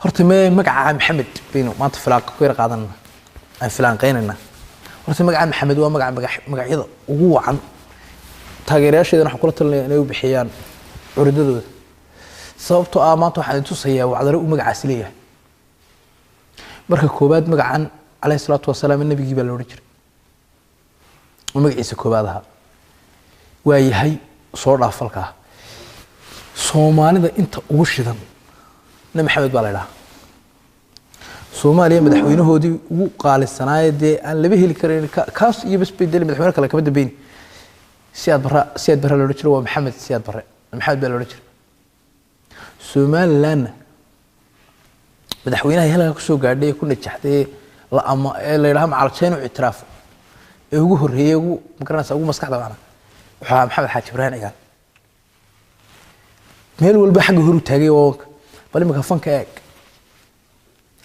Horta me magaca Maxamed baynu maanta filaanka ku yar qaadanana, aan filaanqeynayna. Horta magaca Maxamed waa magaca magacyada ugu wacan. Taageerayaasheedana waxaan kula talinaya inay u bixiyaan curidadooda, sababtoo ah maanta waxaan tusayaa wacdare uu magacaasi leeyahay. Marka koowaad, magacan caleyhi salaatu wasalaam nabigii baa la odhan jiray oo magaciisa koowaad ahaa. Waa yahay, soo dhaaf falkaa. Soomaalida inta ugu shidan Nabi Maxamed baa la idhaha. Soomaaliya madaxweynahoodii ugu qaalisanaaye dee aan laba heli karayn kaas iyo bas bay dee madaxweyne kale kama dambeyn. Siyaad Barre, Siyaad Barre la odhan jiray, waa Maxamed Siyaad Barre, Maxamed baa la odhan jiray. Somalilandna madaxweynaha halkaa kusoo gaadhay ee ku najaxday la ama ee la yidhaha macaljayn u ictiraafo ee ugu horreeyey, ugu magaranaysa, ugu maskaxda macna, wuxuu ahaa Maxamed Xaaji Ibraahim Cigaal. Meel walba xagga horu taagay waa wanka. Bal imika fanka eeg,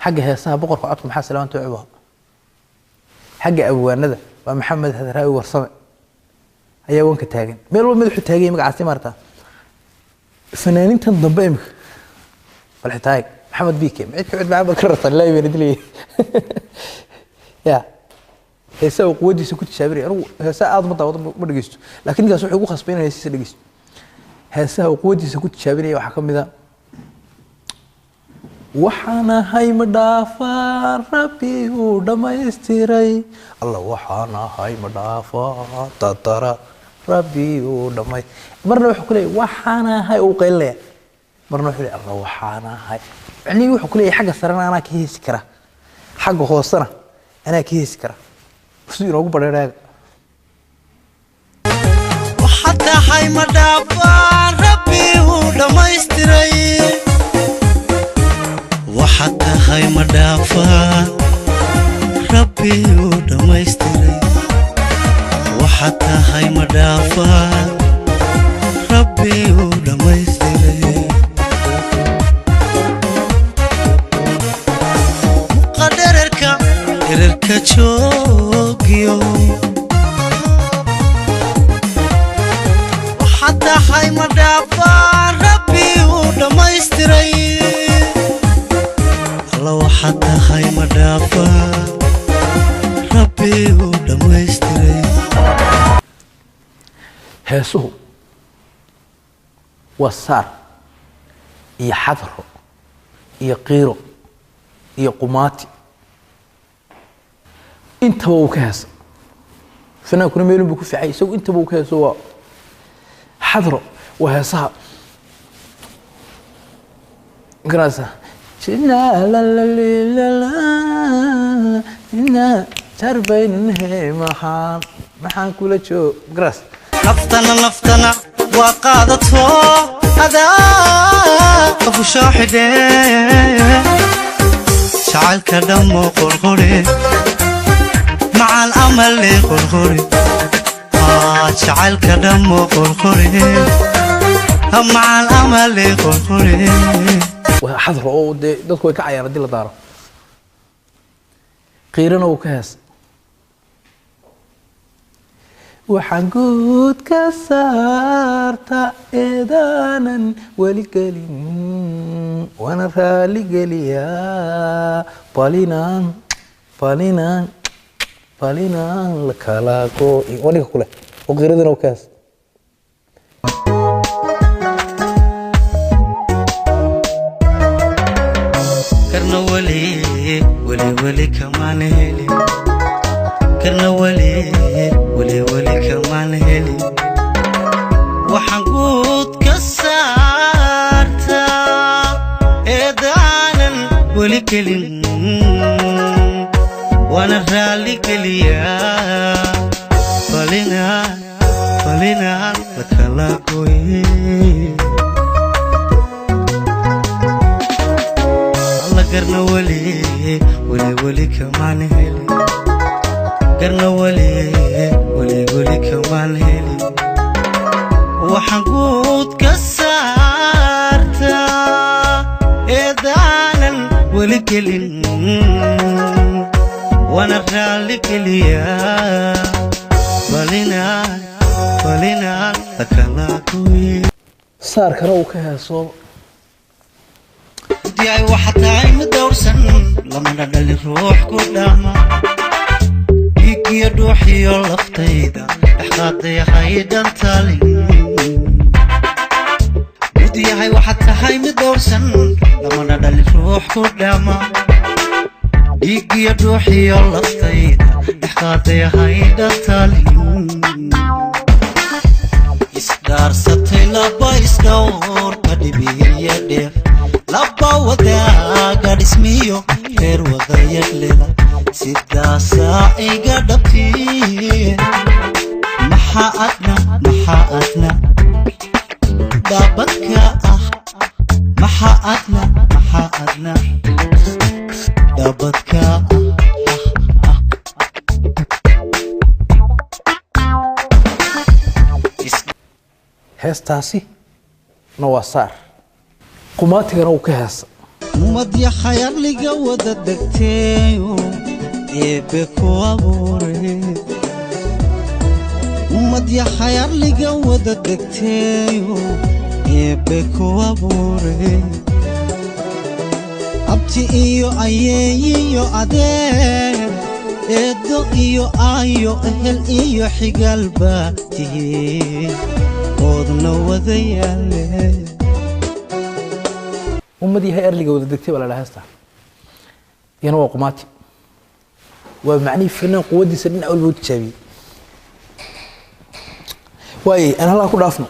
xagga heesaha boqorka codka Maxaa Salaanta Cuba, xagga abwaanada waa Maxamed Hadraawi Warsame ayaa wanka taagan. Meel walba madaxu taagay magacaasi maarta. Fanaaniintan dambe imika bal xitaa eeg, Maxamed BK cid ka cid maxamed ka rartan ilaahay baan idin ya heesaha uu quwadiisa ku tijaabinaya. Anigu heesaha aad ma daawado, ma dhegeysto, laakiin ninkaas wuxuu ugu khasbay inaan heesiisa dhegeysto. Heesaha uu quwadiisa ku tijaabinaya waxaa ka mid a "Waxaan ahay ma dhaafaan Rabbi uu dhammaystiray, alla waxaan ahay ma dhaafaan tatara Rabbi uu dhamay." Marna wuxuu ku leeyahay "waxaan ahay", uu qaylinaya. Marna wuxuu leeyahay "alla waxaan ahay". Micnihii wuxuu ku leeyahay xagga sarena anaa ka heesi kara, xagga hoosena anaa ka heesi kara. Siduu inoogu badheeraaga. Waxaad tahay ma dhaafaan Rabbi uu dhammaystiray, waxaad tahay ma dhaafaan Rabbi uu dhammaystiray, waxaad tahay ma dhaafaan Rabbi uu dhammaystiray. Muqa dhererka dhererka joogiyo, waxaad tahay ma dhaafaan Rabbi uu dhammaystiray, alla waxaad tahay ma dhaafaan Rabbi uu dhammaystiray. Heesuhu waa saar iyo xadro iyo qiiro iyo qumaati, intaba uu ka heesa. Fanaankuna meelun buu ku fiicay, isagu intaba uu ka heeso. Waa xadro, waa heesaha garanaysa jarbaynhe maxaan kula joog garas. Naftana naftana waa qaadato adaa qofu soo xidhe, jacaylka dhammo qorqore macal amale qorqore, jacaylka dhammo qorqore macal amale qorqore. Waa xadro oo dee dadku way kacayaan haddii la daaro. Qiirana uu ka heesa "Waxaan guud ka saarta eedaanan weli gelin, waana raali geliyaa, balinaan balinaan balinaan la kala go-in." Waa ninka kule oo qiiradana uu ka heesa. Karna weli weli weli kamaan helin, karna weli weli weli kamaan helin. Waxaan guud ka saartaa eedaanan weli gelin, waana raalli geliyaa, balinaan balinaan la kala goye. Alla garna weli weli weli kamaan helin, garna weli weli weli kamaan helin. Waxaan guud ka saartaa eedaanan weli gelin, waana raalli geliyaa, balinaan balinaan la kala goye. Saarkana uu ka heeso. Yahay waxa tahay dhowrsan, lamana dhalin ruux ku dhama. Dhiigiyo dhuuxiyo laftayda dhexqaaday haydhan talin. Mid yahay waxaad tahay mid dhowrsan, lamana dhalin ruux ku dhama. Dhiigiyo dhuuxiyo laftayda dhexqaaday haydhan talin. Isdhaarsatay laba isdhowrka dhibiya dheef, laba wadaaga dhismiyo reer wadayaglela, sidaasaa iga dhabti. Maxaa adna, maxaa adna dhaabadka ah? Maxaa adna, maxaa adna dhaabadka ah? Heestaasi na waa saar, qumaatigana wuu ka heesa. Ummad yaxayarliga wada degteeyo eebbe ku abuure, ummad yaxayarliga wada degteeyo eebbe ku abuure, abti iyo ayeeyiyo adeer, eeddo iyo aayo, ehel iyo xigaal baa tihiin oodna wada yaale. Ummad yahay erliga wada degtay baa la dhaha heestaa, iyana waa qumaati. Waa macnihii fanaan quwaddiisa dhinac walba u tijaabiyey. Waayey, aan halkaa ku dhaafno.